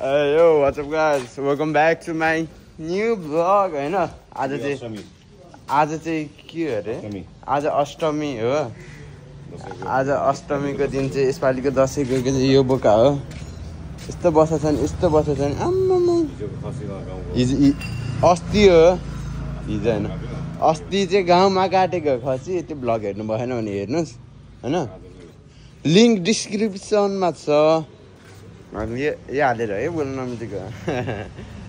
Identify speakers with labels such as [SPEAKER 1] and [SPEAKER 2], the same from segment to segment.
[SPEAKER 1] Yo, what's up guys? Welcome back to my new vlog हैन आज चाहिँ के अरे आज अष्टमी हो आज अष्टमीको दिन चाहिँ यसपालिको दशैँको चाहिँ यो बोका हो यस्तो बसेछ नि आम्मामा अस्ति हो हिजो हैन अस्ति चाहिँ गाउँमा काटेको खसी त्यो भ्लग हेर्नु भएन भने हेर्नुस् हैन लिंक डिस्क्रिप्सनमा छ अनि यो हालेर है बोल्न नमिलेको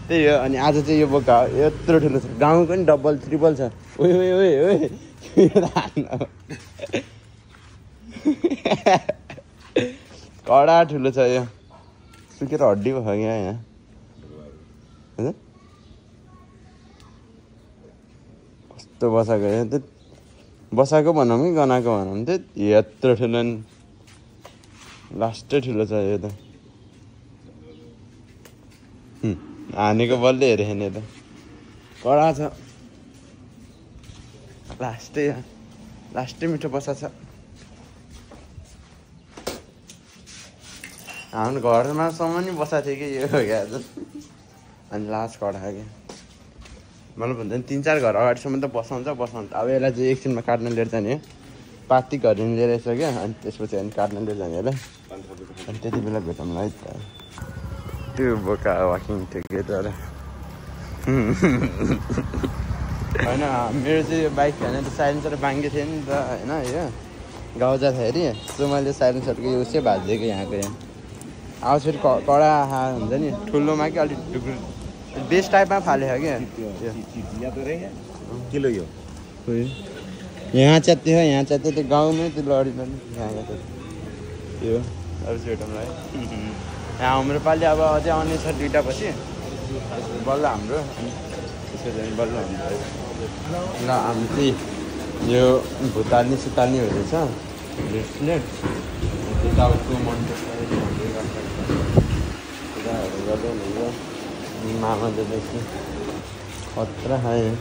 [SPEAKER 1] त्यही हो अनि आज चाहिँ यो बोका यत्रो ठुलो छ गाउँको नि डबल ट्रिपल छ ओइ ओइ ओइ ओइ कडा ठुलो छ यो सुकेर हड्डी भयो यहाँ हैन कस्तो बसाको भनौँ कि गनाको भनौँ त यत्रो ठुलो नि लास्टै ठुलो छ यो त हानेको बलले हेरे नि त कडा छ लास्टै मिठो बसा छ हाम्रो घरमा सम्म नि बसा थियो कि यो क्या अनि लास्ट कडा क्या मलाई भन्छ नि 3-4 घर अगाडिसम्म त बसाउँछ अब यसलाई चाहिँ एकछिनमा काट्न लिएर जाने हो पाती घरि लिएर यसो क्या अनि त्यसपछि अनि काट्न लिएर जाने होला अनि त्यति बेला भेटौँला है त त्यो बोका वाकिङ टुगेदर होइन मेरो चाहिँ यो बाइक होइन त्यो साइलेन्सर बाङ्गे थियो नि त होइन यो गाउँ जाँदाखेरि सो मैले साइलेन्सरको यो चाहिँ भाजिदिएको यहाँको यहाँ आवाज फेरि कडा हुन्छ नि ठुलोमा कि अलिक ढुकुर बेस टाइपमा फालेको क्या किलो यो यहाँ च्यात्यो त्यो गाउँमै त्यो लडी यहाँ त्यो अरू भेटौँला है यहाँ हाम्रो पालि अब अझै आउने छ 2टा पछि बल्ल हाम्रो त्यसपछि बल्ल हुन्छ ल हामी चाहिँ यो भुताल्ने सुताल्ने हुँदैछ रेस्टुरेन्ट त्यताको पूजाहरू गर्दै हुन्छ मामाले देख्छु खतरा खायो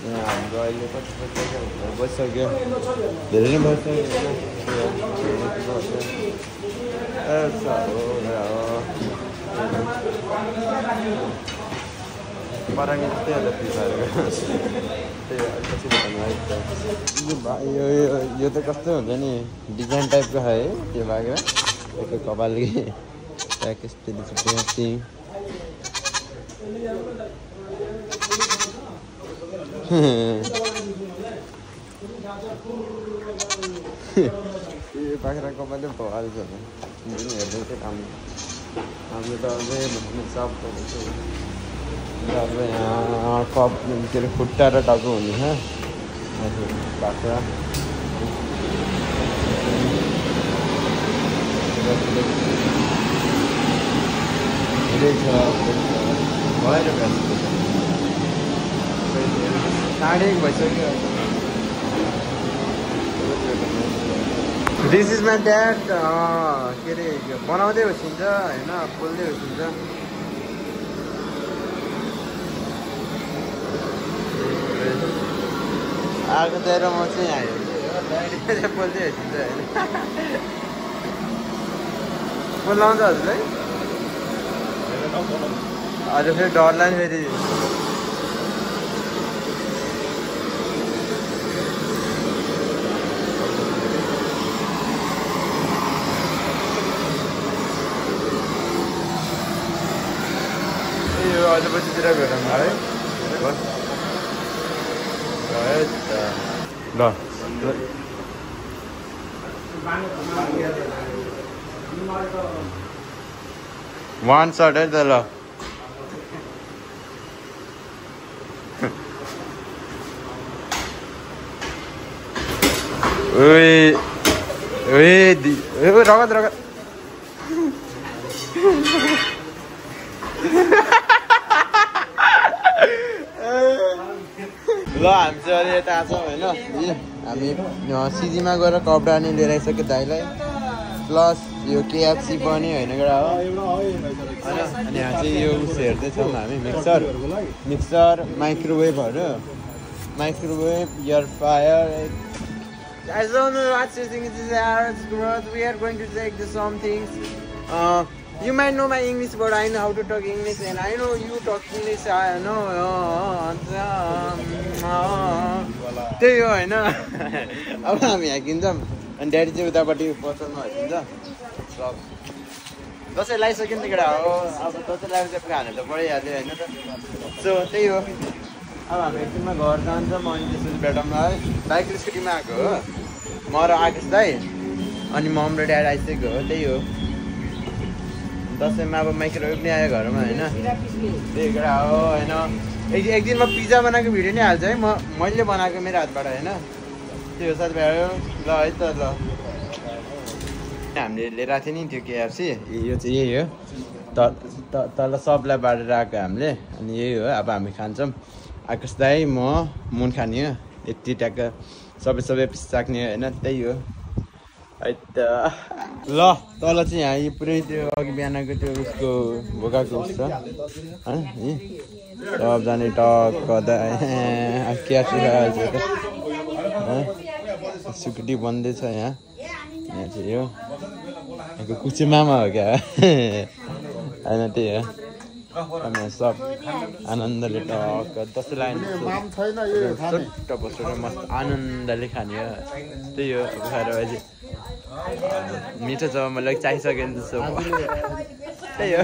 [SPEAKER 1] हाम्रो अहिले कति बसिसक्यो धेरै नै बसिसक्यो पराङ्गी जस्तै होला पिसाहरूको त्यही अलिकति यो त कस्तो हुन्छ नि डिजाइन टाइपको है त्यो बाघ त्यो कपाल प्याकेज त्यति यो बाख्रा कपालले भइहाल्छ हेर्दै चाहिँ हाम्रो त अझै भन्ने सबहरू चाहिँ अब यहाँ कप के अरे खुट्टा र टाउको हुने छ बाख्रा भएर साढे 1 भइसक्यो दिस इज माई ड्याड के अरे बनाउँदै होसिन्छ होइन बोल्दै होसिन्छ आएको चाहिँ र म चाहिँ आयो ड्याडी बोल्दै होसिन्छ होइन बोलाउँछ हजुरलाई हजुर फेरि डरला नि फेरि अझ पछितिर भेटौँ है ल वान सर्ट है त ल रगत ल हामी चाहिँ अहिले यता आएको छौँ होइन हामी सिजीमा गएर कपडा नि लिएर आइसक्यो दाइलाई प्लस यो केएफसी पनि होइन एउटा हो होइन अनि यहाँ चाहिँ यो उस हेर्दैछौँ हामी mixer microwave air fryer I don't know what you think. This is our growth. We are going to take some things. You might know my English, but I know how to talk English, and I know you talk English. I know. त्यही हो होइन अब हामी यहाँ किन्छौँ अनि daddy चाहिँ उतापट्टि पसलमा हालिदिन्छ सब दसैँ लगाइसक्यो नि त केटा हो अब दसैँ लगाएर खानु त पढिहाल्यो होइन त सो त्यही हो अब हामी एकछिनमा घर जान्छौँ अनि त्यसपछि भेटौँला है बाइक स्कुटीमा आएको हो म र आकाश दाइ अनि मम र ड्याडी आइसकेको हो त्यही हो दसैँमा अब माइक्रोवेभ पनि आयो घरमा होइन त्यही केटा हो होइन एक दिन म पिज्जा बनाएको भिडियो नै हाल्छु है मैले बनाएको मेरो हातबाट होइन त्यो साथीभाइ ल है त ल हामीले लिएर आएको थियो नि त्यो केएफसी यो चाहिँ यही हो तल सबलाई बाँडेर आएको हामीले अनि यही हो अब हामी खान्छौँ आकाश दाइ म मुन खाने हो यति ट्याक्क सबै पिस चाख्ने होइन त्यही हो है त ल तल चाहिँ यहाँ यो पुरै त्यो अघि बिहानको त्यो उसको भोकाको उस छ सबजना टक्क क्यासी खाइहाल्छ त सुकुटी बन्दैछ यहाँ चाहिँ यो यहाँको कुचे मामा हो क्या होइन त्यही हो हामी सब आनन्दले टक्क दसैँ लाग्यो छुट्ट बसेर मस्त आनन्दले खाने हो त्यही हो अब खाएर अहिले मिठो छ मलाई चाहिसक्यो नि जस्तो त्यही हो